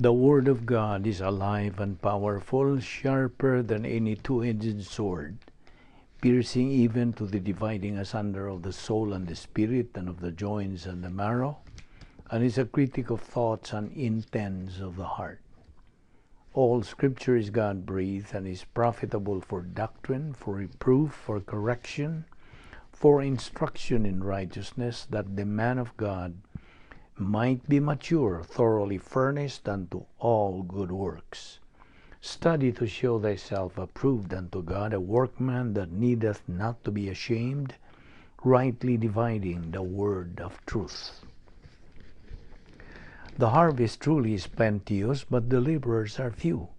The Word of God is alive and powerful, sharper than any two-edged sword, piercing even to the dividing asunder of the soul and the spirit, and of the joints and the marrow, and is a critic of thoughts and intents of the heart. All Scripture is God-breathed and is profitable for doctrine, for reproof, for correction, for instruction in righteousness, that the man of God might be mature, thoroughly furnished unto all good works. Study to show thyself approved unto God, a workman that needeth not to be ashamed, rightly dividing the word of truth. The harvest truly is plenteous, but the laborers are few.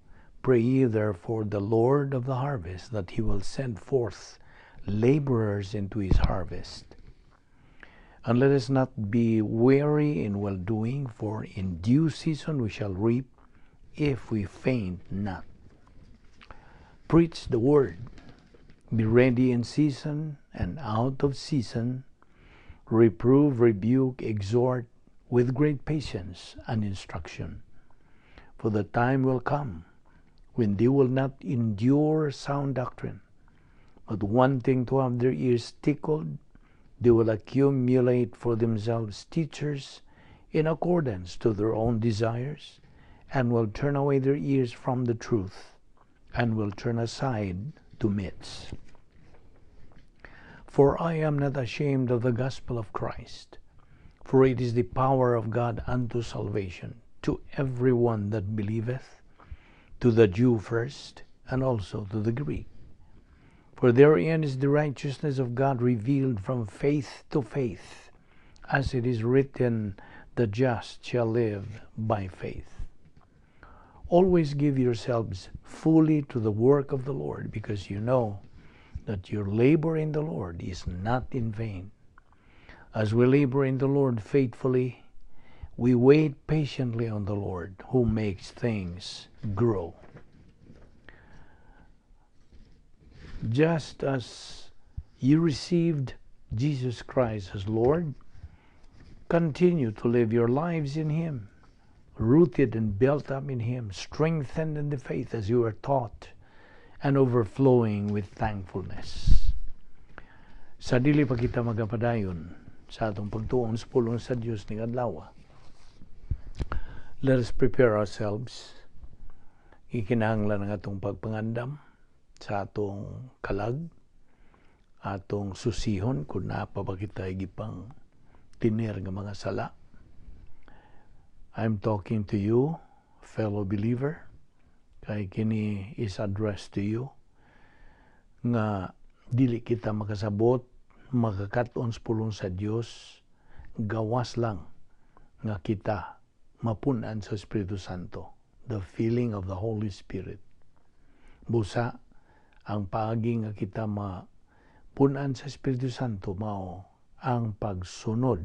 Pray ye therefore the Lord of the harvest that he will send forth laborers into his harvest. And let us not be weary in well-doing, for in due season we shall reap if we faint not. Preach the word. Be ready in season and out of season. Reprove, rebuke, exhort with great patience and instruction. For the time will come when they will not endure sound doctrine, but wanting to have their ears tickled, they will accumulate for themselves teachers in accordance to their own desires, and will turn away their ears from the truth, and will turn aside to myths. For I am not ashamed of the gospel of Christ, for it is the power of God unto salvation to every one that believeth, to the Jew first, and also to the Greek. For therein is the righteousness of God revealed from faith to faith, as it is written, the just shall live by faith. Always give yourselves fully to the work of the Lord, because you know that your labor in the Lord is not in vain. As we labor in the Lord faithfully, we wait patiently on the Lord, who makes things grow. Just as you received Jesus Christ as Lord, continue to live your lives in Him, rooted and built up in Him, strengthened in the faith as you were taught, and overflowing with thankfulness. Sa dili pa kita magapadayon sa atong pagtuon sa pulong sa Dios ning adlaw, let us prepare ourselves. Ikinahanglan ang atong pagpangandam sa atong kalag, atong susihon kung naa pa ba kita gipang tinir nga mga sala. I'm talking to you, fellow believer, kay kini is addressed to you, nga dili kita makasabot, makakat-on sa pulong sa Dios, gawas lang nga kita mapun-an sa Espiritu Santo, the filling of the Holy Spirit. Busa, ang paagi nga kita mapun-an sa Espiritu Santo mao ang pagsunod,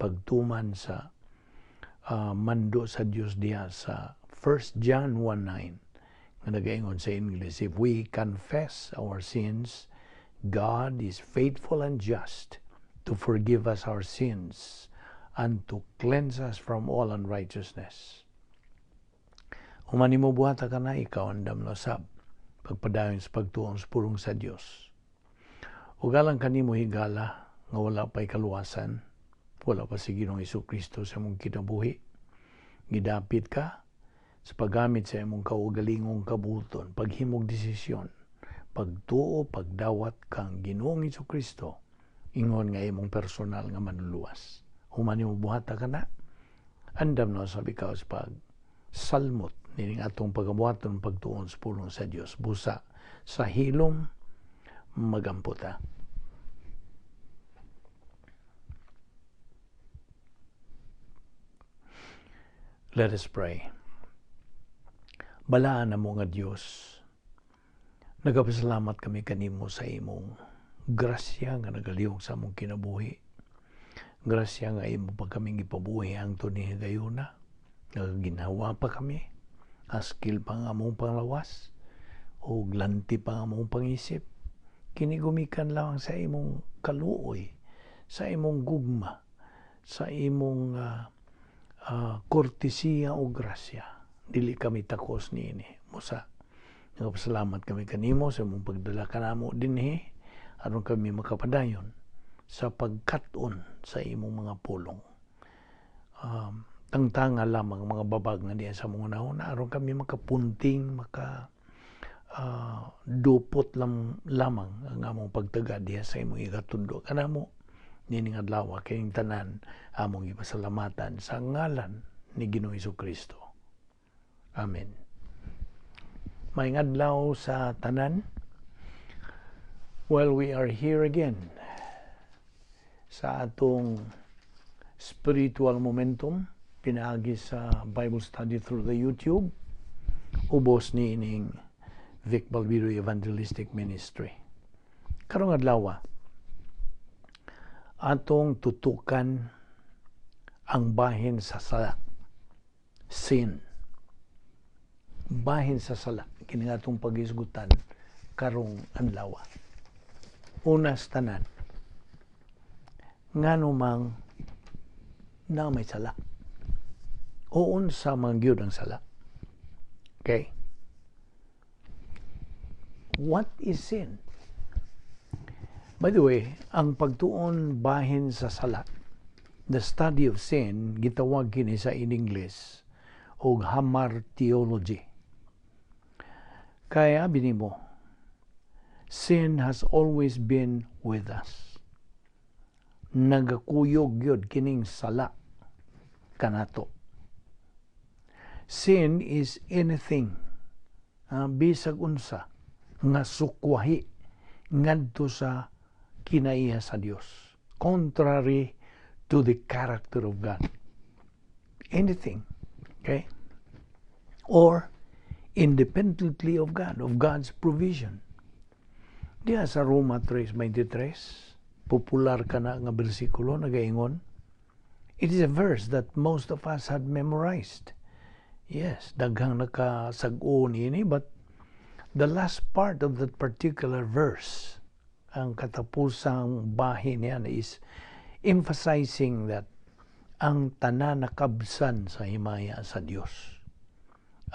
pagtuman sa mando sa Dios diha sa 1 John 1:9 nga nagaingon sa English, if we confess our sins, God is faithful and just to forgive us our sins and to cleanse us from all unrighteousness. Human nimo buhata ka na, ikaw andam na sab pagpadayon sa pagtuon sa pulong sa Dios. Ug alang kanimo higala nga wala pa'y kaluwasan, wala pa si Ginoong Hesukristo sa imong kinabuhi, gidapit ka sa paggamit sa imong kaugalingong kabuton, paghimog desisyon, pagtuo, pagdawat kang Ginoong Hesukristo, ingon nga imong personal nga manluluwas. Human nimo buhata ka na, andam na sab ikaw sa pagsalmot nining atong pagabuhaton pagtuon sa pulong sa Dios. Busa sa hilom magampo ta. Let us pray. Balaan na mo nga Dios, nagapasalamat kami kanimo sa imong grasya nga nagalihok sa among kinabuhi. Grasya nga imo pa kaming gipabuhi hangtod ni higayuna. Nagaginhawa pa kami, askil pa nga among panglawas, o glanti pa nga among pangisip. Kini gumikan lamang sa imong kaluoy, sa imong gugma, sa imong kortesiya o grasya. Dili kami takos niini. Musa, nagpasalamat kami kanimo sa imong pagdala kanamo dinhi aron kami makapadayon sa pagkat-on sa imong mga pulong. Tangtanga lamang mga babag nga diya sa mga unahuna aron kami makapunting, maka dupot lamang ang among pagtaga diha sa imong ikatundo kanamo nining adlaw. Kining tanan among ipasalamatan sa ngalan ni Ginoong Kristo. Amen. Maayong adlaw sa tanan. Well, we are here again sa atong spiritual momentum pinaagi sa Bible study through the YouTube ubos ni ining Vic Balbido Evangelistic Ministry. Karong adlaw, atong tutukan ang bahin sa sala. Sin. Bahin sa sala. Kini nga atong paghisgutan karong adlaw. Una sa tanan, ngano mang na may sala? O unsa man gyud ang sala? Okay? What is sin? By the way, ang pagtuon bahin sa sala, the study of sin, gitawag kini sa in English og hamartiology. Kaya binimo, sin has always been with us. Nagakuyog yun kining sala kanato. Sin is anything, bisag unsa, nga sukwahi ngadto sa kinaiya sa Dios. Contrary to the character of God. Anything. Okay? Or independently of God, of God's provision. Diya sa Roma 3:23, popular kana nga bersikulo, nagaingon, it is a verse that most of us had memorized. Yes, daghang nakasag-o niini, but the last part of that particular verse, ang katapusang bahin niyan, is emphasizing that ang tanan nakabsan sa himaya sa Dios.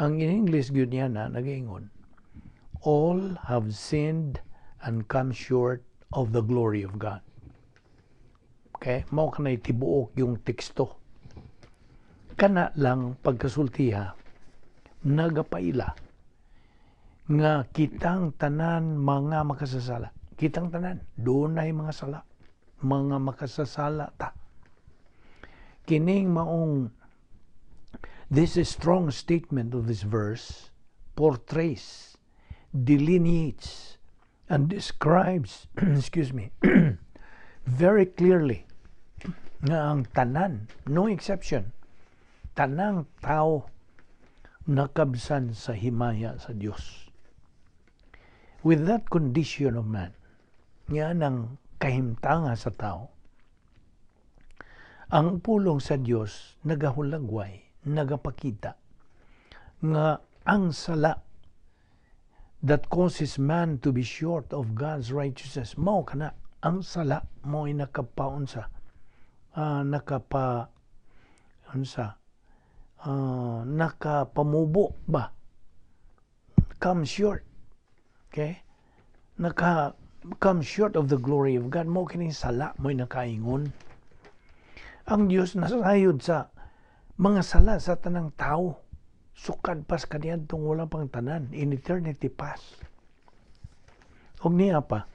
Ang in English gyud niya na nagaingon, "All have sinned and come short of the glory of God." Okay? Mao kanay tibuok yung teksto. Kana lang pagkasultiha, nagapaila nga kitang tanan mga makasasala. Kitang tanan, dunay mga sala. Mga makasasala ta. Kining maong this is strong statement of this verse portrays, delineates, and describes, excuse me, very clearly nga ang tanan, no exception, tanang tao nakabsan sa himaya sa Dios. With that condition of man, nga nang kahimtanga sa tao, ang pulong sa Dios nagahulagway, nagapakita nga ang sala that causes man to be short of God's righteousness, mao kana ang sala mo ay nakapaunsa, nakapa unsa, nakapamubo ba, come short, okay, naka come short of the glory of God. Mo kini sala mo'y nakaingon ang Dios nasayod sa mga sala sa tanang tao sukad pas kaniadtong wala pang tanan, in eternity past. Ug niya pa,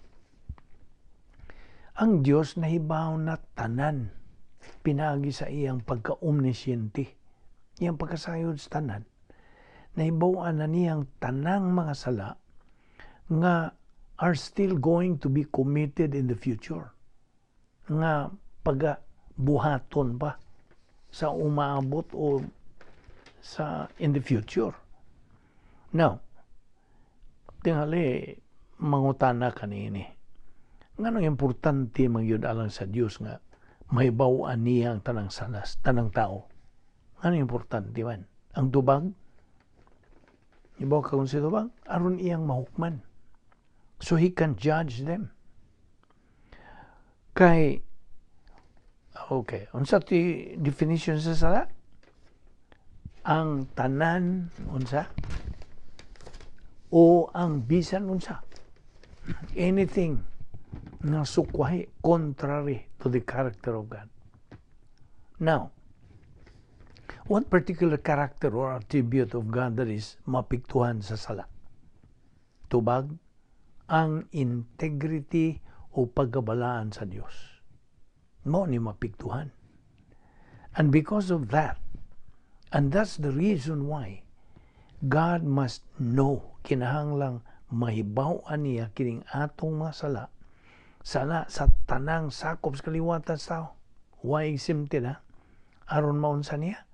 ang Dios nahibaw na tanan pinaagi sa iyang pagka-omnisciente, iyang pagkasayod sa tanan. Nahibaw-an na niyang tanang mga sala nga are still going to be committed in the future, nga pagka buhaton pa sa umaabot o sa in the future. Now, tingali mangutana kanini. Nganong importante man gyud alang sa Dios nga mahibaw-an niya ang tanang salas, tanang tao? Nganong importante man? Ang tubag? Ibaw ka kung si tubag? Aron iyang mahukman. So he can judge them. Kay, okay, unsa ti definition sa sala? Ang tanan unsa o ang bisan unsa, anything nga sukwahi, contrary to the character of God. Now, what particular character or attribute of God that is mapiktuhan sa sala? Tubag, ang integrity o pagkabalaan sa Dios. Mao ni mapiktuhan. And because of that, and that's the reason why God must know, kinahanglang mahibaw-an niya kining atong mga sala, sala sa tanang sakop sa kaliwatan sa tao. Why exempted ha? Aron maunsa niya?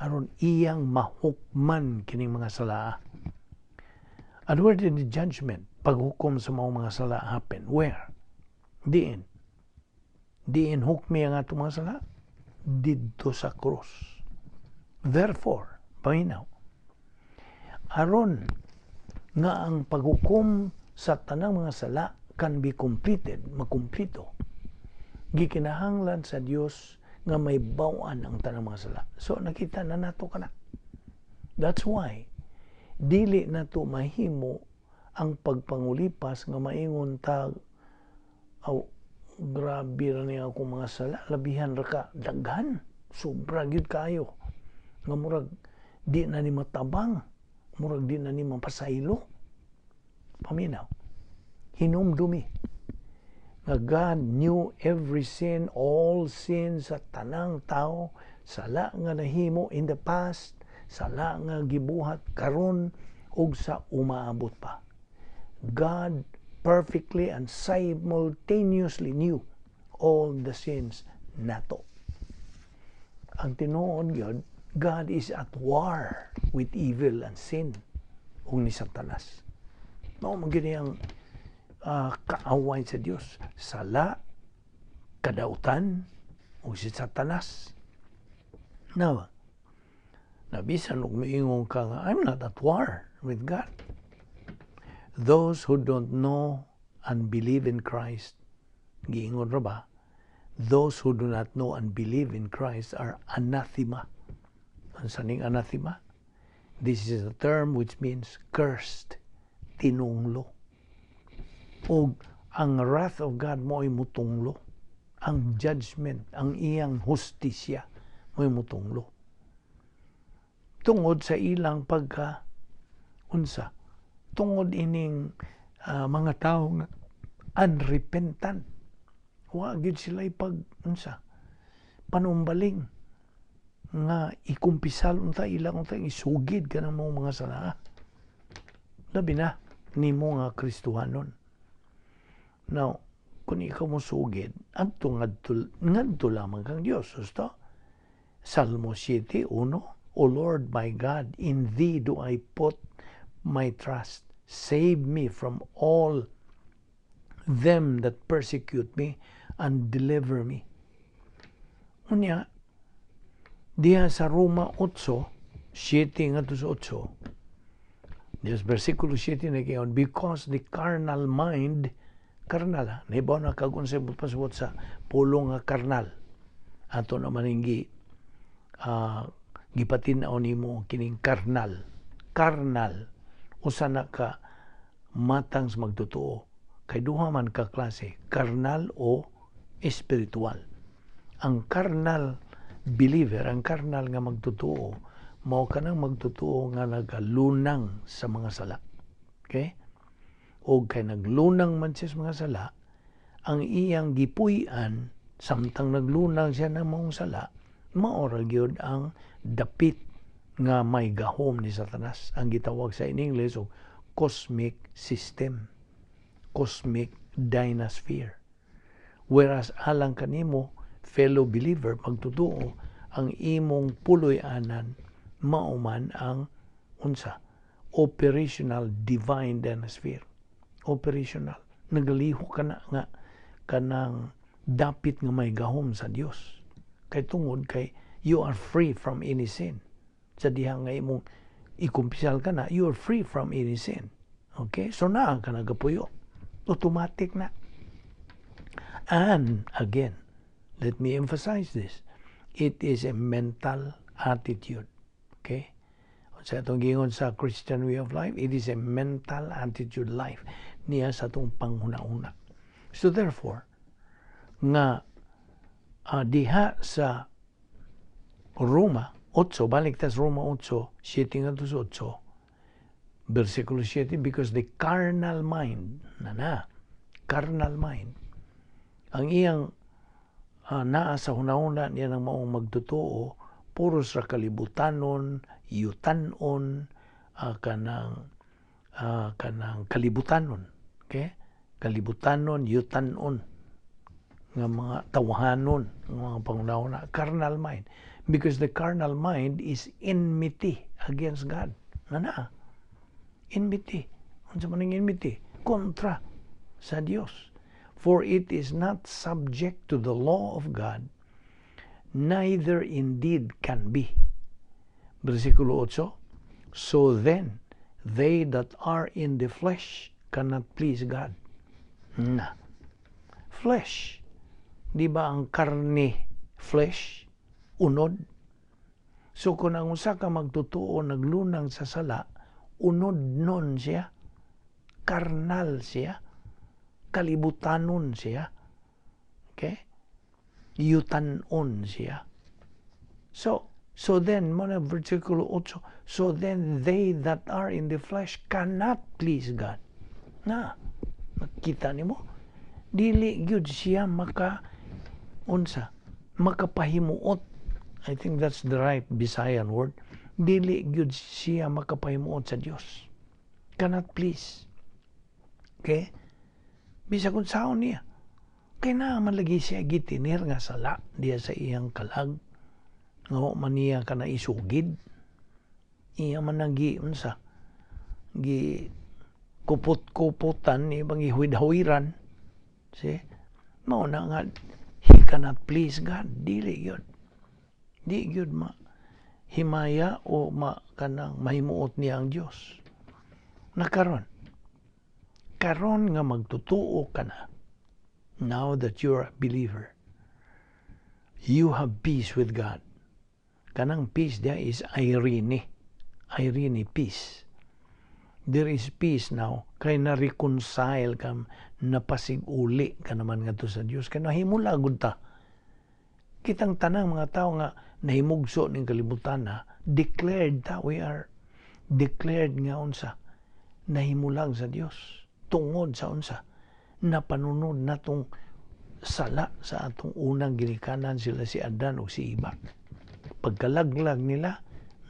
Aron iyang mahukman kining mga sala. And where did the judgment, paghukom sa mga sala, happen? Where? Diin. Diin hukmi ang atong mga sala? Didto sa krus. Therefore, paminaw, aron nga ang paghukom sa tanang mga sala can be completed, makumplito, gikinahanglan sa Dios nga mahibaw-an ang tanang mga sala. So nakita na nato kana. That's why dili nato mahimo ang pagpangulipas nga maingon ta, "Aw, grabe ra niya akong mga sala, labihan ra ka daghan, sobra gyud kayo nga murag di na ni matabang, murag di na ni mapasaylo." Paminaw, hinumdumi nga God knew every sin, all sins sa tanang tao, sala nga nahimo in the past, sala nga gibuhat karon ug sa umaabot pa. God perfectly and simultaneously knew all the sins nato. Ang tinuod gyud, God is at war with evil and sin ug ni Satanas. Mao man gyud ang kaaway sa Dios, sala, kadautan ug si Satanas. Now, nabisan og miingon ka nga, "I'm not at war with God." Those who don't know and believe in Christ, giingon ra ba, those who do not know and believe in Christ are anathema. Ang ning anathema? This is a term which means cursed, tinunglo. O ang wrath of God mo'y mutunglo. Ang judgment, ang iyang hustisya mo'y mutunglo. Tungod sa ilang pagka unsa, tungod ining mga tao nga unrepentant. Wa gyud sila pag unsa, panumbaling nga ikumpisal unta ilang unta isugid kanang mga sala. Labi na nimo nga Kristohanon. Now, kung ikaw mo sugid, adto ngadto ngadto lamang kang Dios, husto? Salmo 7:1, "O Lord my God, in Thee do I put my trust. Save me from all them that persecute me and deliver me." Unya, diha sa Roma 8, 7 ngadto sa 8, diha sa versikulo 7 nagaingon, because the carnal mind, karnal ha, nahibaw na kag unsay pasabot sa pulong nga karnal. Ato naman gi gipatin-aw nimo kining karnal. Karnal, usa na ka matang sa magtotoo. Kay duha man ka klase, karnal o espiritual. Ang karnal believer, ang karnal nga magtotoo, mao kanang magtotoo nga nagalunang sa mga sala. Okay? O kay naglunang man siya sa mga sala, ang iyang gipuy-an samtang naglunang siya ng maong sala, mao ra gyud ang dapit nga may gahom ni Satanas, ang gitawag sa in English og cosmic system, cosmic dynasphere. Whereas alang kanimo, fellow believer, magtotoo, ang imong puloy-anan mao man ang unsa, operational divine dynasphere. Operational. Nagalihok ka na nga kanang dapit nga may gahom sa Dios. Kay tungod kay you are free from any sin. Sa diha nga imong ikumpisal ka na, you are free from any sin. Okay? So naa ka nagapuyo. Automatic na. And again, let me emphasize this. It is a mental attitude. Okay? Sa atong giingon sa Christian way of life, it is a mental attitude life niya sa atong panghuna-huna. So therefore, nga diha sa Roma 8, balik tas Roma 8, 7 ngadto sa 8, versikulo 7, because the carnal mind, na na, carnal mind, ang iyang naa sa hunahuna niya ng maong magtotoo, puros ra kalibutanon, yutanon, kanang kalibutanon. Okay? Kalibutanon, yutanon, nga mga tawahanon, nga mga panghunahuna, carnal mind. Because the carnal mind is enmity against God. Na na, enmity. Unsa man ang enmity? Kontra sa Dios. For it is not subject to the law of God, neither indeed can be. Versikulo 8, so then, they that are in the flesh cannot please God. Na. Flesh. Di ba ang karne, flesh? Unod. So kung ang usa ka magtotoo naglunang sa sala, unod nun siya. Karnal siya. Kalibutanon siya. Okay? Yutanon siya. So then, mao versikulo 8, so then they that are in the flesh cannot please God. Na, nakita nimo? Dili gyud siya maka unsa, makapahimuot. I think that's the right Bisayan word. Dili gyud siya makapahimuot sa Dios. Cannot please. Okay? Bisag unsaon niya. Kay naa man lagi siya gitinir nga sala diya sa iyang kalag. Nga wa man niya kana isugid. Iya man nang gi unsa, gi kupot-kupotan ni bang gihuwid-hawiran. See? Mao na nga he cannot please God. Dili gyud. Di gyud ma himaya o ma kanang mahimuot niya ang Dios. Nakaron. Karon nga magtutuo ka na, now that you're a believer, you have peace with God. Kanang peace diya is irene. Irene, peace. There is peace now kay na-reconcile ka, napasig-uli ka naman ngadto sa Dios, kay nahimulagod ta. Kitang tanang mga tao nga nahimugso ning kalibutan na declared ta, we are declared nga unsa, nahimulag sa Dios tungod sa unsa, napanunod natong sala sa atong unang ginikanan, sila si Adan ug si Eva. Pagkalaglag nila,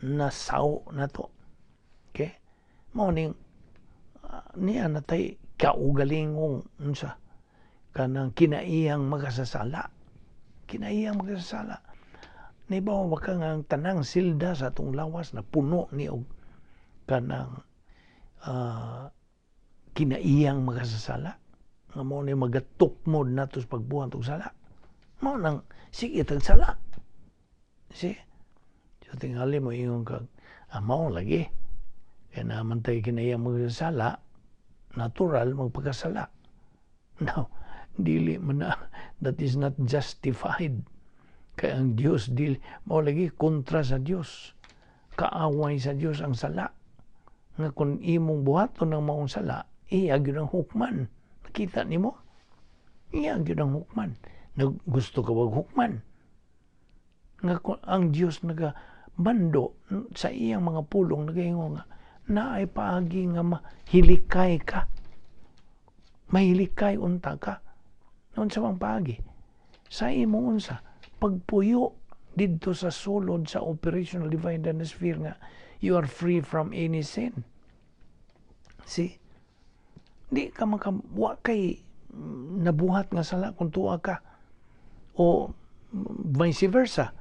nasaw na to. Okay? Mao ning niya natay kaugalingong unsa, kanang kinaiyang makasasala, kinaiyang makasasala. Naibaw ba ka nga ang tanang silda sa atong lawas na puno ni og kanang kinaiyang makasasala nga mao ni magatukmod nato sa pagbuhat og sala? Mao nang sige tag sala. See? So tingali mo ingon kag mao lagi kay naman tay kinaiyang makasasala, natural magpakasala. No, dili man na, that is not justified. Kay ang Dios dili mao lagi, kontra sa Dios. Kaaway sa Dios ang sala. Nga kung imong buhaton ang maong sala, iya gyud ang hukman. Nakita nimo? Iya gyud ang hukman. Nag gusto ka wag hukman? Nga kung ang Dios naga mando sa iyang mga pulong, nagaingon nga naay paagi nga mahilikay ka. Mahilikay unta ka. Unsa bang paagi? Sa imong unsa? Pagpuyo didto sa sulod sa operational divine sphere nga you are free from any sin. See? Di ka maka, wa kay nabuhat nga sala kung tuwa ka. O vice versa.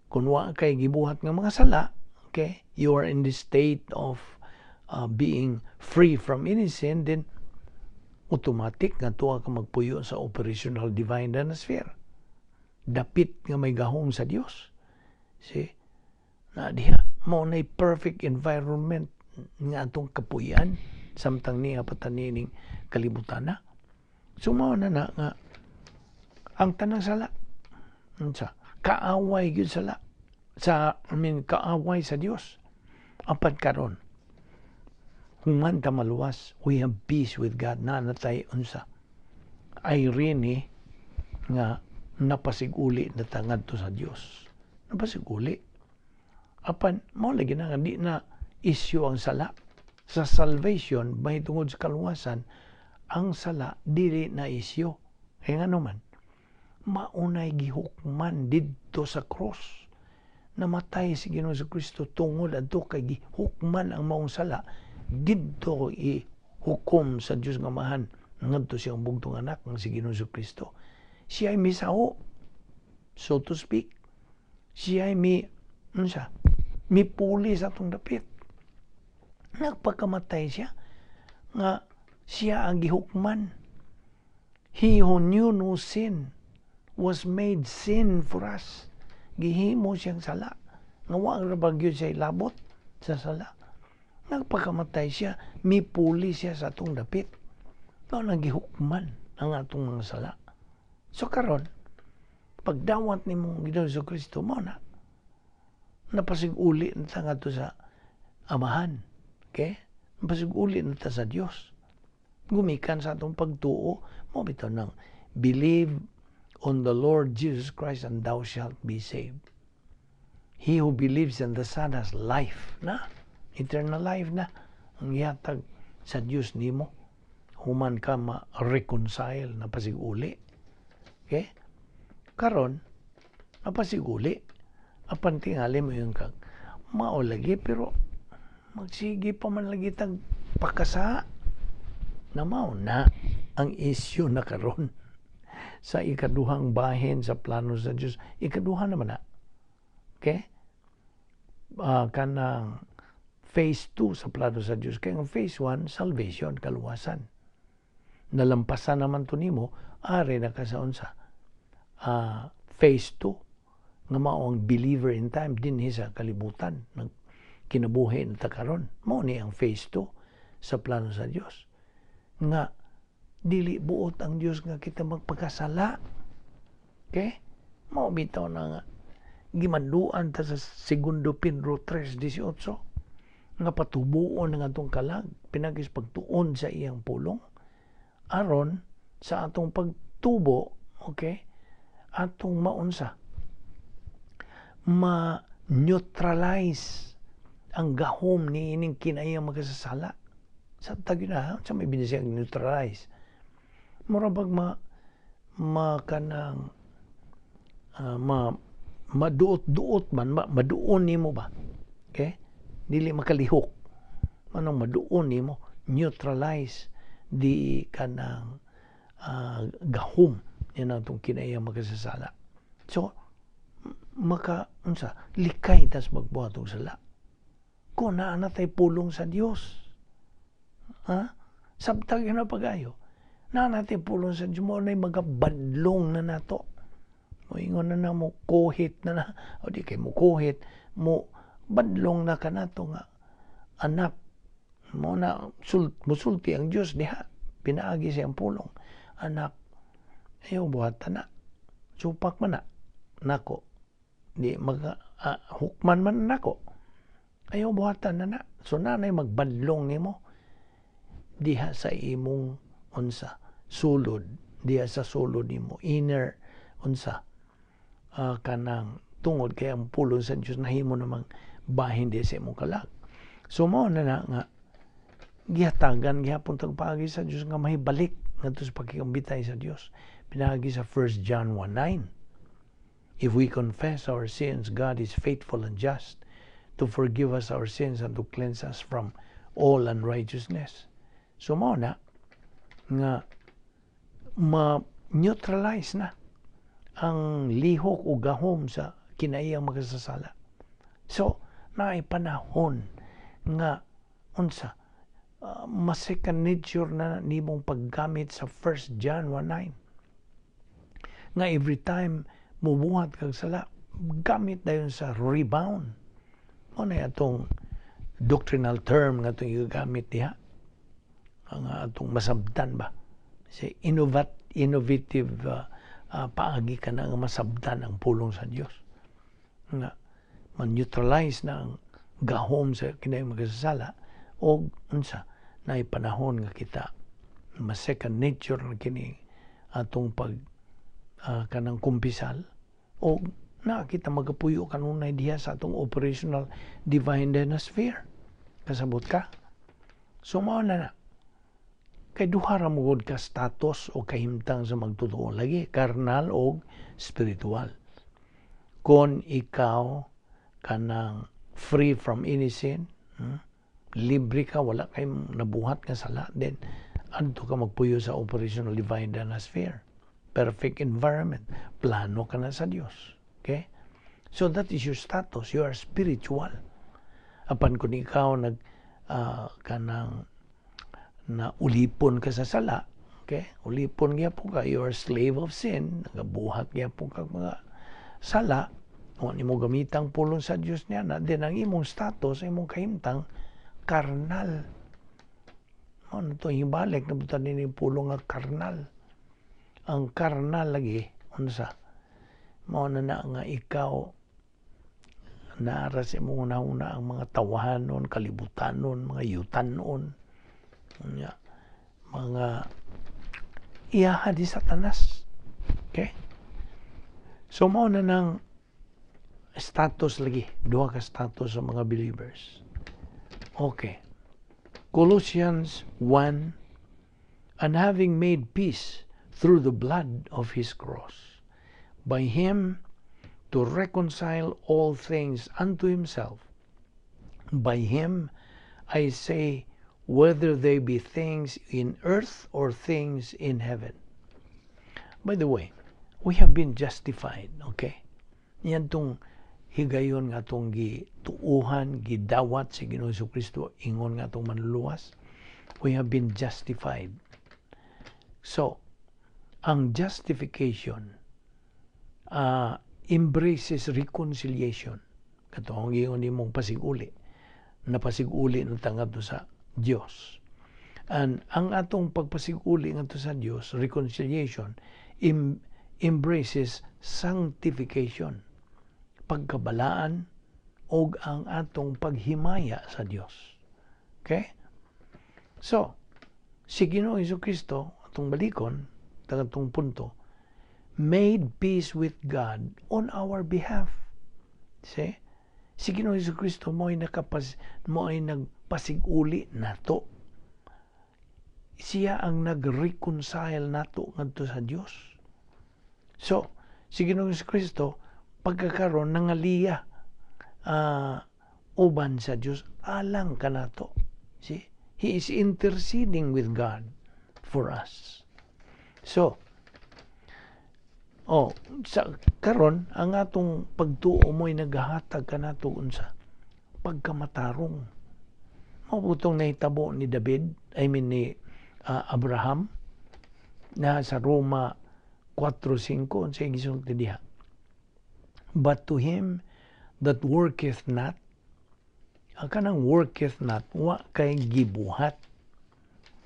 Kung wa kay gibuhat nga mga sala, okay, you are in the state of being free from any sin, then automatic nga tuwa ka magpuyo sa operational divine sphere. Dapit nga may gahom sa Dios. See? Na diha mao nay perfect environment nga atong kapuyan samtang niya patanining kalibutan na. So mao na na nga ang tanang sala unsa, kaaway gyud sala. sa, I mean, kaaway sa Dios. Apan karon, human ta maluwas, we have peace with God na natay unsa irene nga napasiguli na ta ngadto sa Dios. Napasiguli. Apan mao lagi na nga di na issue ang sala. Sa salvation, mahitungod sa kaluwasan, ang sala dili na issue. Kaya nga naman, maunay gihukman didto sa cross. Namatay si Ginoong Kristo tungod adto kay gihukman ang maong sala didto, ihukom sa Dios nga Amahan ngadto siyang bugtong anak nga si Ginoong Kristo. Siya ay misaho, so to speak. Siya ay mi unsa, mipuli sa atong dapit. Nagpakamatay siya nga siya ang gihukman. He who knew no sin was made sin for us. Gihimo siyang sala. Nga wa ra ba gyud siya labot sa sala. Nagpakamatay siya, mipuli siya sa atong dapit. Mao nang gihukman ang atong mga sala. So karon, pagdawat nimo Ginoong Kristo, mao na napasiguli na ta ngadto sa Amahan. Okay? Napasiguli na ta sa Dios. Gumikan sa atong pagtuo, mao bitaw nang "Believe on the Lord Jesus Christ and thou shalt be saved." He who believes in the Son has life na. Eternal life na ang gihatag sa Dios nimo human ka ma-reconcile, napasiguli. Okay? Karon, napasiguli. Apan tingali mo yung kag mao lagi, pero magsige pa man lagi tag pakasa na. Mao na ang issue na karon sa ikaduhang bahin sa plano sa Dios. Ikaduha naman na. Okay? Kanang phase 2 sa plano sa Dios. Kaya ang phase 1, salvation, kaluwasan. Nalampasan naman to nimo, ari na ka sa unsa? Phase 2 nga mao ang believer in time dinhi sa kalibutan ng kinabuhi na ta karon. Mao ni ang phase 2 sa plano sa Dios. Nga dili buot ang Dios nga kita magpakasala. Okay? Mao bitaw na nga gimanduan ta sa Segundo Pedro 3:18 nga patubuon ang atong kalag pinaagi sa pagtuon sa iyang pulong, aron sa atong pagtubo, okay, atong maunsa, ma-neutralize ang gahom ni ining kinaiyang makasasala sa tagina sa may binisayang neutralize. Mura bag ma ma kanang ma maduot-duot man, maduon nimo ba, okay, dili makalihok manong maduon nimo, neutralize di kanang gahom ni atong kinaiyang makasasala. So maka unsa, likay tas magbuhat og sala kung naa na tay pulong sa Dios, ha? Sabtag na pagayo naa natay pulong sa Dios mo na magabadlong na nato. Moingon na na, mo kuhit na na o di kay mo kuhit, mo badlong na kanato nga anak mo na musulti ang Dios diha pinaagi sa iyang pulong, "Anak, ayaw buhatan na, supak man na nako, di mag hukman man nako, ayaw buhatan na na." So nanay magbadlong nimo diha sa imong unsa, sulod, diha sa sulod nimo, inner unsa, kanang tungod kay ang pulong sa Dios nahimo namang bahin diha sa imong kalag. So mao na na nga gihatagan gihapon tag paagi sa Dios nga mahibalik ngadto sa pakigambitay sa Dios pinaagi sa 1 John 1:9. "If we confess our sins, God is faithful and just to forgive us our sins and to cleanse us from all unrighteousness." So mao na nga ma-neutralize na ang lihok o gahom sa kinaiyang makasasala. So, naay panahon nga unsa, mas second nature na nimong paggamit sa 1 John 1:9 nga every time mubuhat kag sala, gamit dayon sa rebound. Mao na atong doctrinal term nga atong gigamit diha ang atong masabtan ba, si innovative paagi ka na nga masabtan ang pulong sa Dios nga Man-neutralize na ang gahom sa kinaing makasasala o unsa na panahon nga kita mas second nature na kini atong pag kanang kumpisal o na kita magapuyo kanunay diha sa atong operational divine dynasphere. Kasabot ka? So mao na na. Kay duha ra mo ka status o kahimtang sa magtotoo lagi, karnal o spiritual. Kung ikaw kanang free from any sin, Libre ka, wala kay nabuhat nga sala, then adto ka magpuyo sa operational divine sphere. Perfect environment. Plano ka na sa Dios. Okay? So that is your status. You are spiritual. Apan kung ikaw nag kanang na ulipon ka sa sala, okay? Ulipon gyapon ka, you are slave of sin, nagabuhat gyapon ka mga sala, kung nimo gamitang pulong sa Dios niya na, then ang imong status, imong kahimtang, karnal. Ano to, hibalik na butan ni pulong nga karnal. Ang karnal lagi, ano sa, mao na na nga ikaw naara sa imong una ang mga tawahanon, kalibutanon, mga yutanon, unya, mga iyaha di Satanas. Okay? So mao na nang status lagi, duha ka status sa mga believers. Okay. Colossians 1: "And having made peace through the blood of his cross, by him to reconcile all things unto himself. By him, I say, whether they be things in earth or things in heaven." By the way, we have been justified, okay? Yan tong higayon nga atong gituuhan, gidawat si Ginoong Kristo ingon nga atong manluluwas. We have been justified. So, ang justification embraces reconciliation. Katong ingon nimong pasiguli. Napasiguli na ta ngadto sa Dios. And ang atong pagpasiguli ngadto sa Dios, reconciliation, embraces sanctification, pagkabalaan og ang atong paghimaya sa Dios. Okay? So, si Ginoong Kristo, atong balikon, tagatong punto, made peace with God on our behalf. See? Si Ginoong Kristo mo ay nagpasiguli nato. Siya ang nag-reconcile nato ngadto sa Dios. So, si Ginoong Kristo pagkakaroon nangaliya uban sa Dios alang kanato. See? He is interceding with God for us. So, oh, sa karon ang atong pagtuo mo'y naghahatag kanato unsa pagkamatarong. Mao butong nahitabo ni David, I mean ni Abraham na sa Roma 4:5, unsa gisulti diha? "But to him that worketh not," ang kanang worketh not, wa kay gibuhat.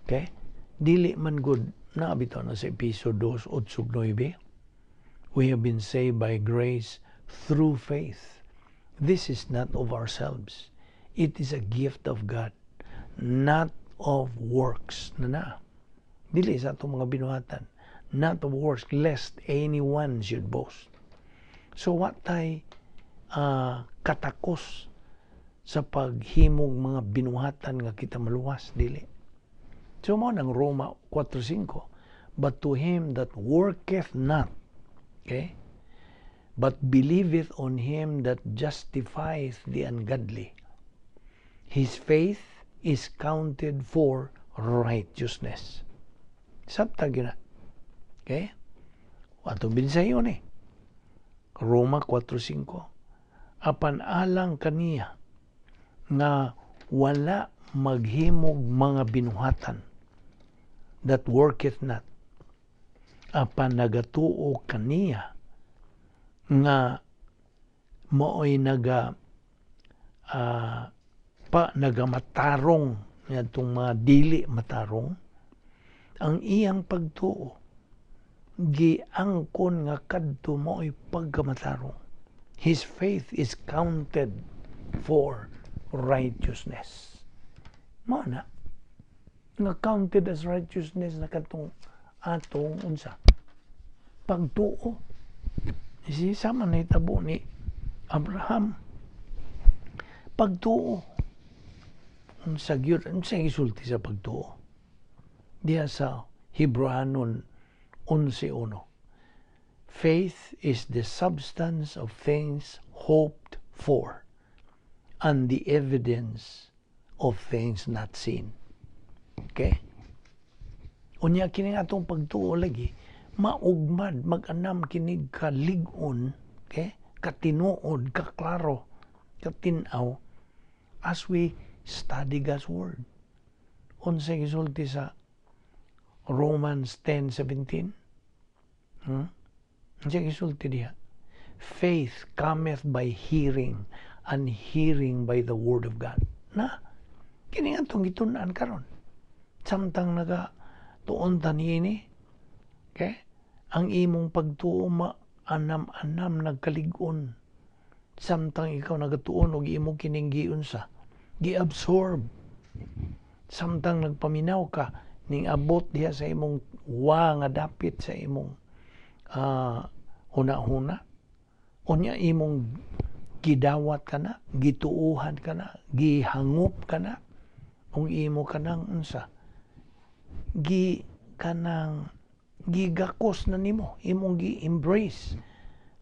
Okay? Dili man good na bitaw na sa Episo 2, 8, 9. "We have been saved by grace through faith. This is not of ourselves. It is a gift of God, not of works." Na na. Dili sa atong mga binuhatan. "Not of works, lest anyone should boast." So wa tay katakos sa paghimog mga binuhatan nga kita maluwas, dili. So mo ng Roma 4:5, "But to him that worketh not," okay, "but believeth on him that justifieth the ungodly, his faith is counted for righteousness." Sabta gyud na. Okay? Atong binsayon eh. Roma 4:5. Apan alang kaniya nga wala maghimog mga binuhatan, "that worketh not," apan nagatuo kaniya nga maoy naga pa nagamatarong ngadtong mga dili matarong, ang iyang pagtuo giangkon nga kadto maoy pagkamatarong. His faith is counted for righteousness. Mao na nga counted as righteousness na katong atong unsa? Pagtuo. Si sama na hitabo ni Abraham. Pagtuo. Unsa gyud, unsa gisulti sa pagtuo? Diha sa Hebreanon 11:1. Faith is the substance of things hoped for and the evidence of things not seen. Okay? Unya kini atong pagtuo lagi maugmad, mag-anam kinig kalig-on, okay? Katinuod, kaklaro, katin-aw as we study God's word. Unsa gisulti sa Romans 10:17? Hmm? Unsa gisulti diha? Faith cometh by hearing, and hearing by the word of God. Na, kini atong gitun-an karon. Samtang naga tuon ta niini, okay? Ang imong pagtuo ma anam-anam nagkalig-on. Samtang ikaw nagatuon og imo kining giunsa, gi-absorb. Samtang nagpaminaw ka, ning abot diha sa imong wa nga dapit sa imong huna-huna. Unya imong gidawat ka na, gituuhan ka na, gihangop ka na, ug imo kanang unsa, gi kanang gigakos na nimo, imong gi-embrace.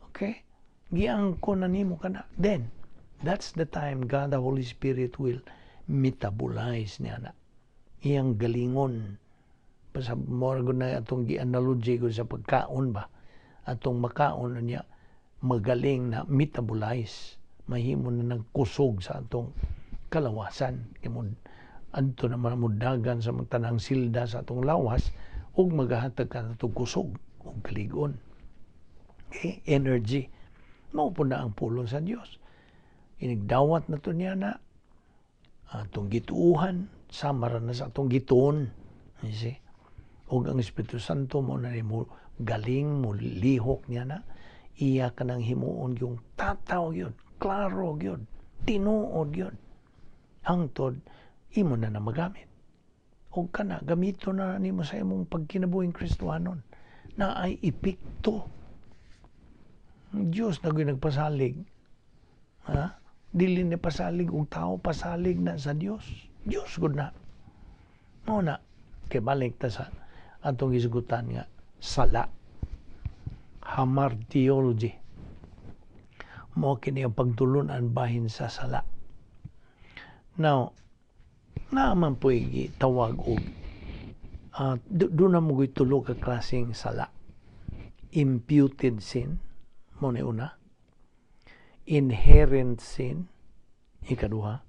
Okay? Giangko na nimo kana. Then, that's the time God the Holy Spirit will metabolize niya na. Iyang galingon. Basta mo na atong gi-analogy ko sa pagkaon ba. Atong makaon niya magaling na metabolize. Mahimo na nagkusog sa atong kalawasan. Kay mo adto naman mo dagan sa mga tanang silda sa atong lawas ug magahatag ka atong kusog ug kalig-on. Okay? Energy. Mao po na ang pulong sa Dios. Inigdawat na to niya na atong gituuhan, sama ra na sa atong gituon. You see? Ug ang Espiritu Santo mo na mo galing mo lihok niya na iya ka nang himuon yung tataw yun, klaro yun, tinuod yun. Hangtod imo na na magamit. O kana gamito na nimo sa imong pagkinabuhing Kristohanon na ay epekto. Diyos na nagpasalig. Ha? Dili ni pasalig og tao, pasalig na sa Dios. Dios gud na. Mao na kay balik ta sa atong gisgutan nga sala. Hamartiology. Mao kini ang pagtulunan bahin sa sala. Now, naaman po tawag og doon na mo tulo ka klaseng sala. Imputed sin, mo ni una. Inherent sin, ikaduha.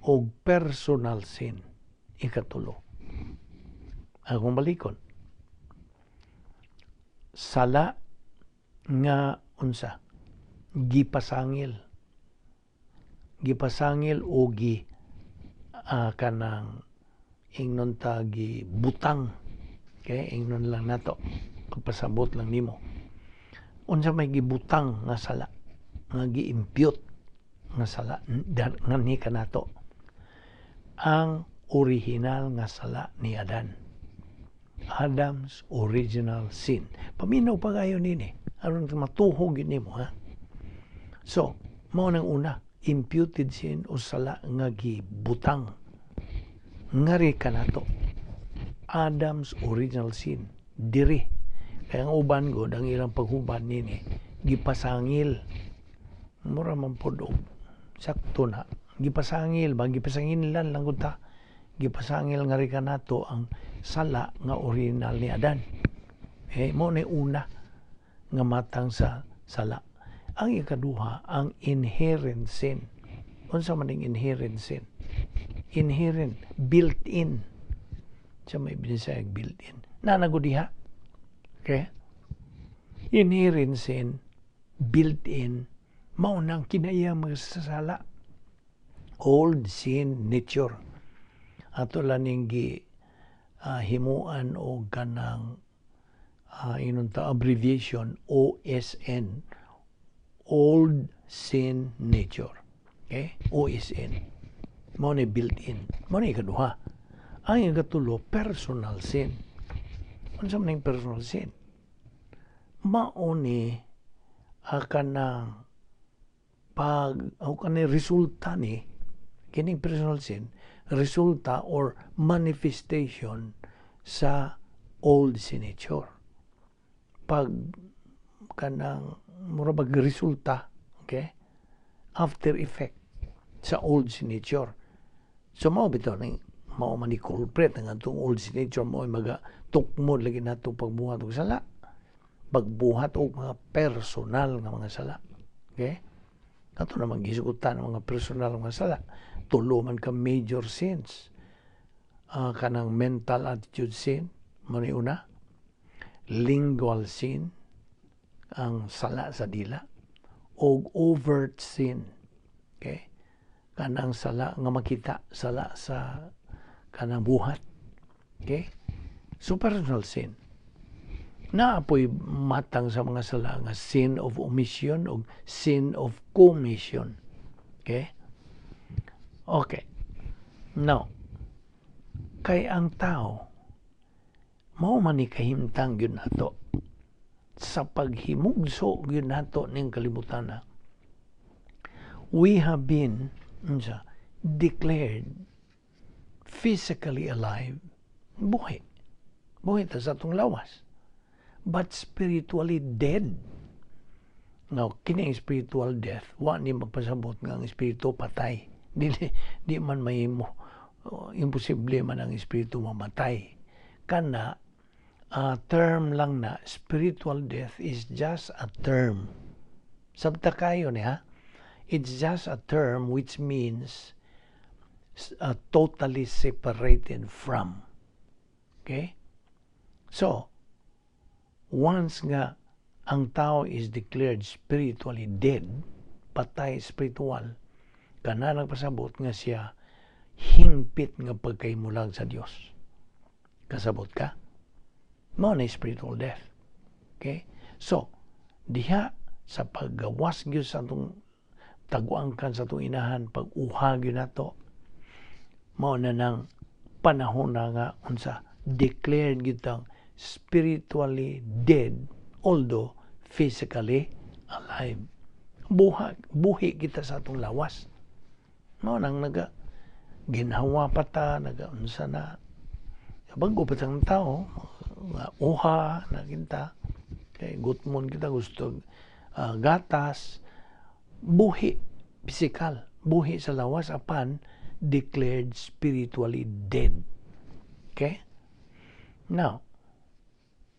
Og personal sin, ikatulo. Akong balikon. Sala nga unsa? Gipasangil. Gipasangil o gi kanang ingnon ta gi butang. Okay, ingnon lang nato. Pagpasabot lang nimo. Unsa may gibutang nga sala, nga gi-impute nga sala nga ni kanato? Ang original nga sala ni Adan. Adam's original sin. Paminaw pa kayo nini aron matuhog yun nimo, ha. So, mao nang una, imputed sin o sala nga gibutang ngari kanato. Adam's original sin diri. Kaya ang uban gud, ang ilang paghuban nini, gipasangil. Mura man pod og sakto na gipasangil ba, gipasangilan lang gud ta, gipasangil ngari kanato ang sala nga original ni Adan. Eh, mo ni una nga matang sa sala. Ang ikaduha, ang inherent sin. Unsa man ning inherent sin? Inherent, built-in. Sa may Binisaya, built-in. Nanagod diha. Okay? Inherent sin, built-in, mao nang kinaya magsasala. Old sin nature. Ato lang ning gi himuan og kanang inon ta abbreviation OSN. Old sin nature. Okay? OSN. Mao ni built-in. Mao ni ikaduha. Ang ikatulo, personal sin. Unsa man ning personal sin? Mao ni kanang pag o kani resulta ni kining personal sin, resulta or manifestation sa old sin nature, pag kanang mura bag resulta, okay, after effect sa old sin nature. So mao bitaw ning mao man ni culprit ang atong old sin nature, mao maga tukmod lagi nato pagbuhat og sala, pagbuhat og mga personal nga mga sala, okay? Ato naman gisugutan ang mga personal nga mga sala. Tulo man ka major sins: kanang mental attitude sin, mao ni una; lingual sin, ang sala sa dila; og overt sin, okay, kanang sala nga makita, sala sa kanang buhat, okay? So personal sin. Naapoy matang sa mga sala nga sin of omission o sin of commission, okay? Okay, now kay ang tao, mao man ni kahimtang gyud nato sa paghimugso gyud nato ning kalibutan. We have been, unsa, declared physically alive, buhi, buhi ta sa atong lawas, but spiritually dead. Now, kini spiritual death, wa ni magpasabot nga ang espiritu patay. Dili, di man mahimo, imposible man ang espiritu mamatay. Kana term lang na spiritual death is just a term. Sabta kayo niya. It's just a term which means totally separated from. Okay? So, once nga ang tao is declared spiritually dead, patay spiritual, kana nagpasabot nga siya hingpit nga pagkahimulag sa Dios. Kasabot ka? Mao na spiritual death. Okay? So, diha sa paggawas gyud sa atong taguangkan sa atong inahan, pag-uha gyud nato, mao na nang panahon na nga unsa, declared gyud tang spiritually dead although physically alive. Buha, buhi kita sa atong lawas. Mao nang naga ginhawa pa ta, naga unsa na, bago pa tang tao, nga uha na kita, kay gutmon kita, gusto gatas, buhi physical, buhi sa lawas apan declared spiritually dead. Okay? Now,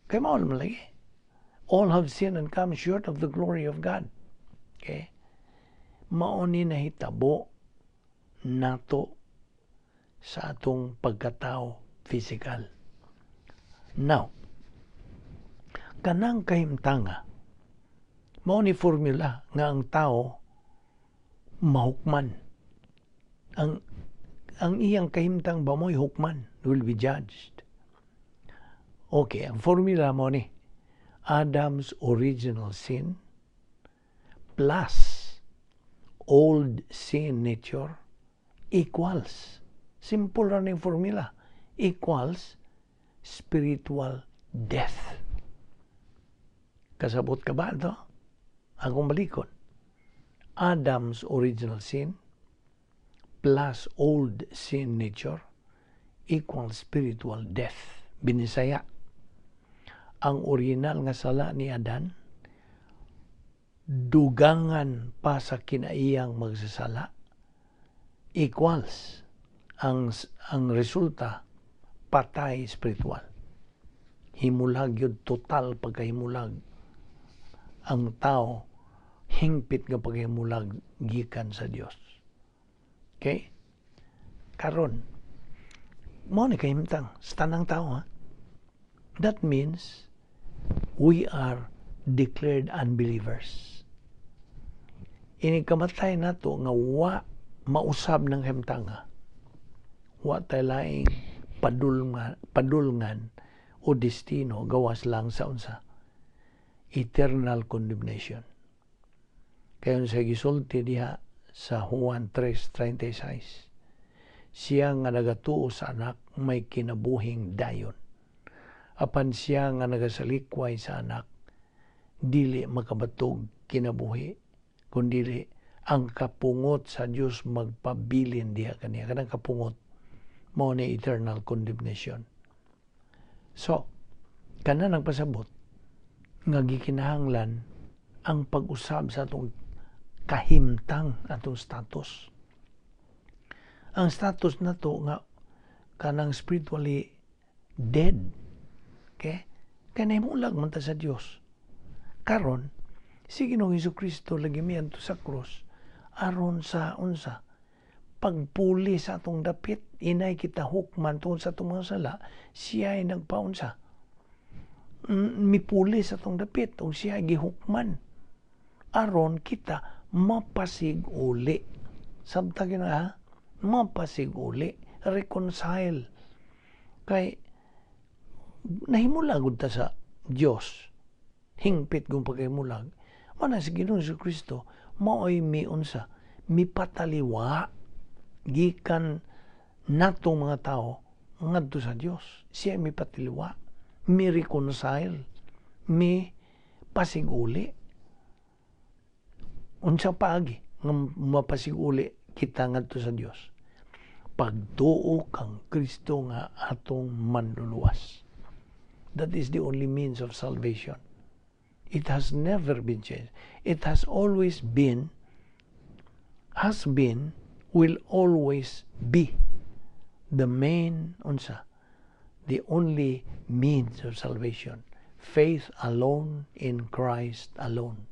kay mao naman lagi. All have sinned and come short of the glory of God. Okay? Mao ni nahitabo nato sa atong pagkatao physical. Now, kanang kahimtanga, mao ni formula nga ang tao mahukman. Ang iyang kahimtang ba mo'y hukman, will be judged. Okay, ang formula mo ni Adam's original sin plus old sin nature equals, simple ra ning formula, equals spiritual death. Kasabot ka ba ito? Akong balikon. Adam's original sin plus old sin nature equals spiritual death. Binisaya. Ang original nga sala ni Adan, dugangan pa sa kinaiyang magsasala, equals ang resulta, patay spiritual. Himulag yun, total pagkahimulag. Ang tao, hingpit nga pagkahimulag gikan sa Dios. Okay? Karon, mao ni kahimtang sa tanang tao, ha? That means we are declared unbelievers. Ini kamatay nato nga wa mausab ng kahimtanga. Wa tay laing padulngan o destino gawas lang sa unsa? Eternal condemnation. Kay sa gisulti diha sa Juan 3:36, siya nga nagatuo sa Anak may kinabuhing dayon. Apan siya nga nagasalikway sa Anak, dili makabatog kinabuhi, kundili ang kapungot sa Dios magpabilin diha kaniya. Kanang kapungot mao ni eternal condemnation. So, kana nang pasabot nga gikinahanglan ang pag-usab sa atong kahimtang, atong status. Ang status nato nga kanang spiritually dead. Okay? Kay nahimulag man ta sa Dios. Karon, si Ginoong Kristo lagi miadto sa krus aron sa unsa? Pagpuli sa atong dapit. Inay kita hukman tungod sa atong mga sala, siya ay nagpaunsa. Mipuli sa atong dapit ug siya ay gihukman. Aron kita mapasig uli. Sabta gyud ha? Mapasig uli. Reconcile. Kay nahimulag ta sa Dios. Hingpit kung pagkahimulag. Mana si Ginoong Kristo mao'y miunsa, mipataliwa gikan natong mga tao ngadto sa Dios. Siya mipataliwa, mi-reconcile, mi pasiguli. Unsa paagi nga mapasiguli kita ngadto sa Dios? Pagtuo kang Kristo nga atong manluluwas. That is the only means of salvation. It has never been changed. It has always been, has been, will always be the main unsa, the only means of salvation. Faith alone in Christ alone.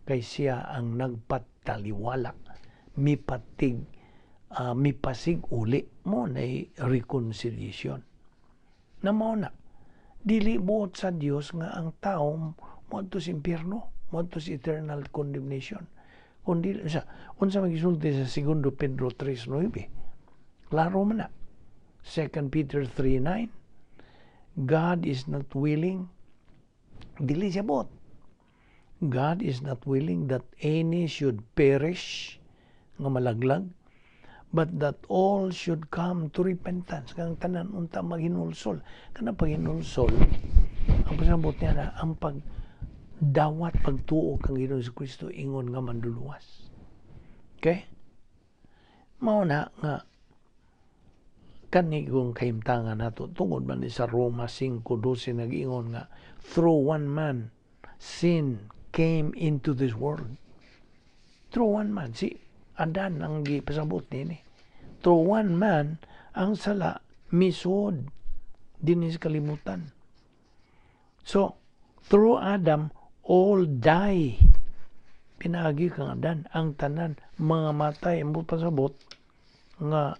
Kay siya ang nagpataliwala, mipatig, mipasig uli mao na reconciliation. Na mao na, dili buot sa Dios nga ang tao moadto sa impyerno, moadto sa eternal condemnation. Kung dili sa unsa magisulti sa 2 Pedro 3:9. Klaro man na. 2 Peter 3:9. God is not willing, dili siya buot. God is not willing that any should perish, nga malaglag, but that all should come to repentance. Kang tanan unta maghinulsol. Kana paghinulsol, ang pasabot niya na ang pagdawat, pagtuo kang Ginoong Kristo ingon nga manluluwas. Okay? Mao na nga kani kung kahimtangan nato tungod man ni sa Roma 5:12, nag-ingon nga through one man sin came into this world. Through one man, si Adan ang gipasabot nini. Through one man, ang sala misod dinhi sa kalibutan. So, through Adam, all die. Pinaagi kang Adan, ang tanan mga matay, ang pasabot nga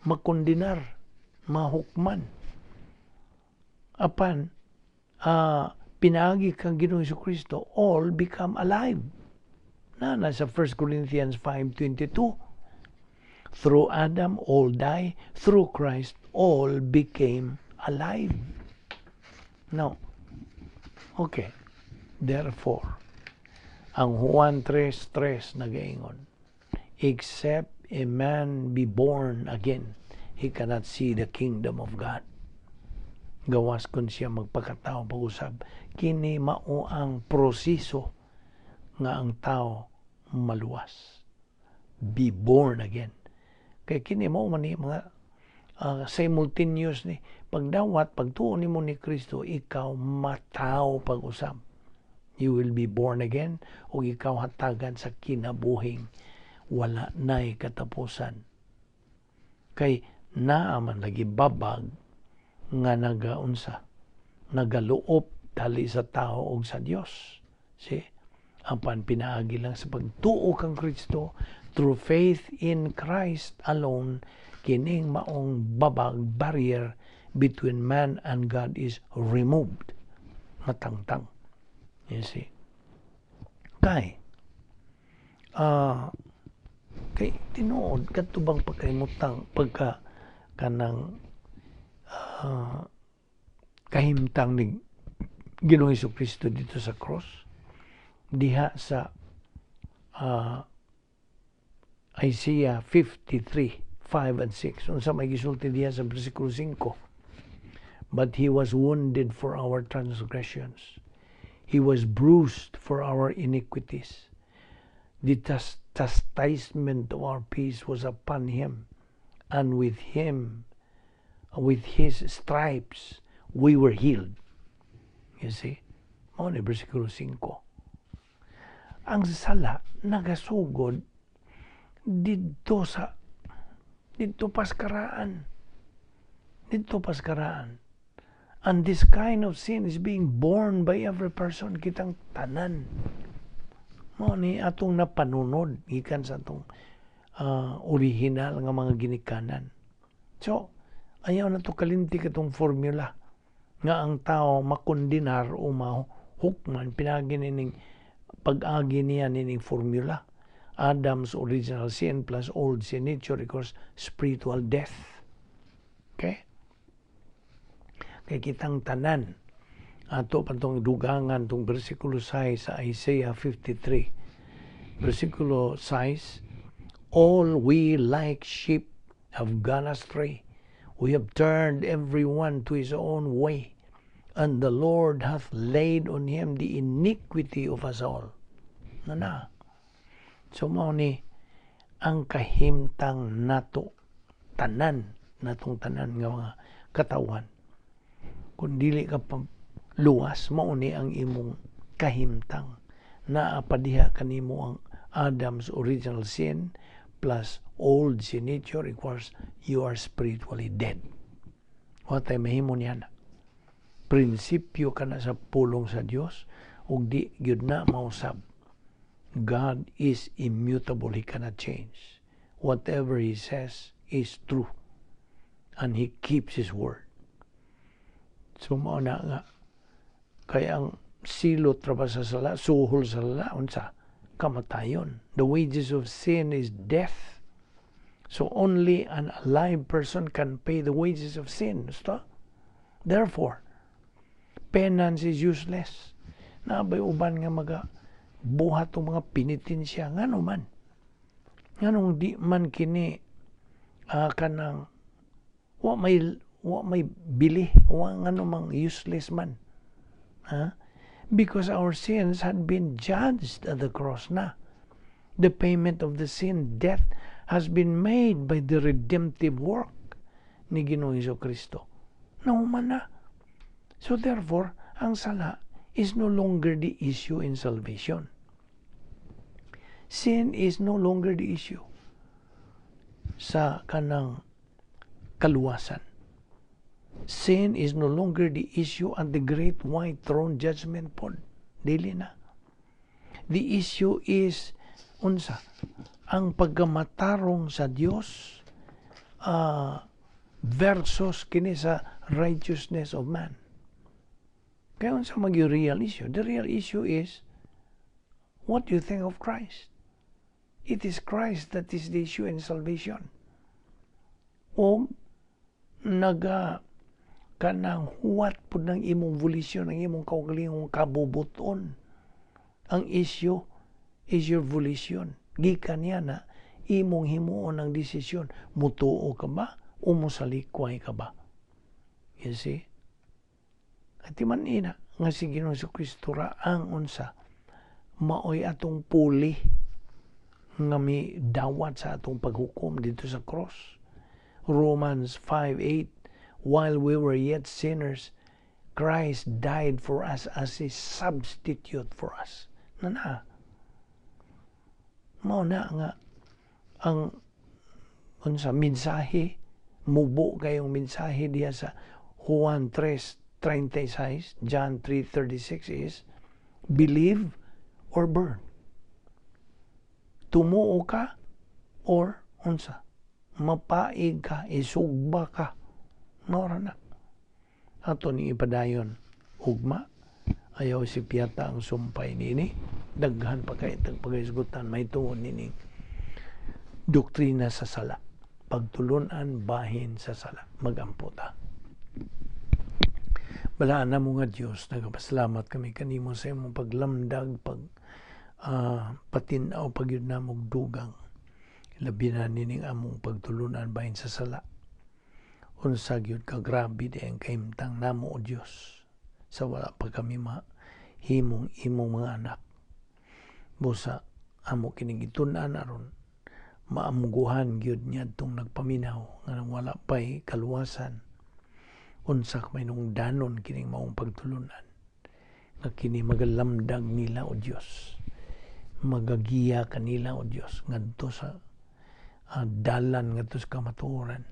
makondenar, mahukman. Apan, pinaagi kang Ginoong Kristo, all become alive. Na nasa 1 Corinthians 5:22. Through Adam all die, through Christ all became alive. Now, okay. Therefore, ang Juan 3:3 nagaingon, "Except a man be born again, he cannot see the kingdom of God." Gawas kung siya magpakatao pag-usab, kini mao ang proseso nga ang tao maluwas. Be born again. Kay kini mao man ni mga simultaneous ni pagdawat, pagtuo nimo ni Kristo, ikaw matawo pag-usab. You will be born again ug ikaw hatagan sa kinabuhing wala nay katapusan. Kay naa man lagi babag nga nagaunsa, nagaluop dali sa tao og sa Dios. See? Apan pinaagi lang sa pagtuo kang Kristo, through faith in Christ alone, kining maong babag, barrier between man and God is removed. Matangtang. You see? Kay, kay tinuod kadto bang pagkahimutang pagka kanang kahimtang ni Ginoong Kristo dito sa cross diha sa Isaiah 53, 5 and 6. Unsa may gisulti diha sa bersikulo 5? "But he was wounded for our transgressions. He was bruised for our iniquities. The chastisement of our peace was upon him, and with his stripes, we were healed." You see? Mao ni bersikulo 5. Ang sala nagasugod didto paskaraan. Didto paskaraan. And this kind of sin is being borne by every person, kitang tanan. Mao ni atong napanunod gikan sa atong original nga mga ginikanan. So, ayaw na to kalimti katong formula nga ang tao makondenar o mahukman pinagi nining pag-agi niya nining formula. Adam's original sin plus old sin nature equals spiritual death. Okay? Kay kitang tanan, ato pa tong dugangan tong bersikulo 6 sa Isaiah 53. Bersikulo 6, "All we like sheep have gone astray. We have turned every one to his own way, and the Lord hath laid on him the iniquity of us all." Na na. So mao ni ang kahimtang nato tanan, natong tanan nga mga katawan. Kung dili ka pa luwas, mao ni ang imong kahimtang. Naa pa diha kanimo ang Adam's original sin plus old sin nature equals you are spiritually dead. Wa tay mahimo niya na. Prinsipyo kana sa pulong sa Dios ug di gyud na mausab. God is immutable. He cannot change. Whatever He says is true. And He keeps His word. So mao na nga kay ang silot ra ba sa sala, suhol sa sala, unsa? Kamatayon. The wages of sin is death. So only an alive person can pay the wages of sin. Gusto? Therefore, penance is useless. Naa bay uban nga maga buhat og mga penitensya, ngano man? Nganong di man kini kanang wa may bili, wa ngano mang useless man? Ha? Because our sins had been judged at the cross na. The payment of the sin, death, has been made by the redemptive work ni Ginoong Kristo. Nahuman na. So therefore, ang sala is no longer the issue in salvation. Sin is no longer the issue sa kanang kaluwasan. Sin is no longer the issue at the great white throne judgment pod. Dili na. The issue is unsa ang pagkamatarong sa Dios versus kini sa righteousness of man. Kaya unsa mag real issue? The real issue is what do you think of Christ? It is Christ that is the issue in salvation. O naga kanang huwat pud ng imong volition, ang imong kaugalingong kabubuton. Ang issue is your volition. Gikan niya na imong himuon ang desisyon. Mutuo ka ba o mosalikway ka ba? You see? At man ina nga si Ginoong Kristo ra ang unsa maoy atong puli nga mi dawat sa atong paghukom dito sa cross. Romans 5:8, "While we were yet sinners, Christ died for us as a substitute for us." Na na. Mao na nga ang unsa mensahe, mubo kayong mensahe diha sa Juan 3:36, John 3:36 is believe or burn. Tumuo ka or unsa mapaig ka, isugba ka. Mao na. Ato ni ipadayon ugma. Ayaw si piyata ang sumpay nini. Daghan pa kay tag pagahisgutan may tuon nining doktrina sa sala. Pagtulunan bahin sa sala. Magampo ta. Balaan na mo nga Diyos, nagapasalamat kami kanimo sa imong paglamdag, pag Patin-aw pa gyud namog dugang, labi na nining among pagtulunan bahin sa sala. Unsa gyud ka grabe di ang kahimtang namo, O Dios, sa wala pa kami mahimong imong mga anak. Busa amo kining gitun-an aron maamguhan gyud niadtong nagpaminaw nga wala pay kaluwasan unsa ka mahinungdanon kining maong pagtulunan, nga kini magalamdag nila, O Dios, magagiya kanila, O Dios, ngadto sa dalan ngadto sa kamatuoran,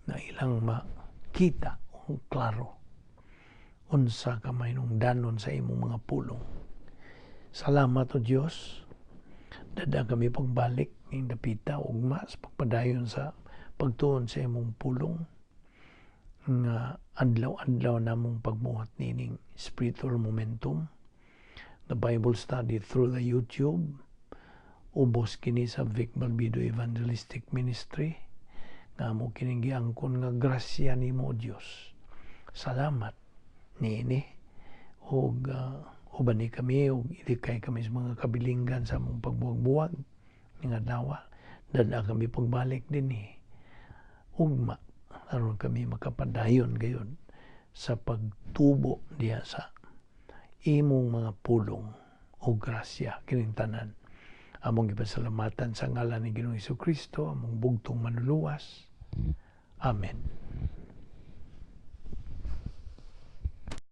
na ilang makita og klaro unsa ka mahinungdanon sa imong mga pulong. Salamat, O Dios. Dada kami pagbalik ning dapita ugma sa pagpadayon sa pagtuon sa imong pulong nga adlaw-adlaw namong pagbuhat nining spiritual momentum, the Bible study through the YouTube. Ubos kini sa Vic Balbido Evangelistic Ministry nga amo kining giangkon nga grasya nimo, O Dios. Salamat niini ug uban ni kami ug ilikay kami sa mga kabilinggan sa among pagbuwag-buwag ning adlaw. Dada kami pagbalik dinhi ugma aron kami makapadayon gayud sa pagtubo diha sa imong mga pulong o grasya. Kining tanan among gipasalamatan sa ngalan ni Ginoong Kristo, among bugtong Manluluwas. Amen.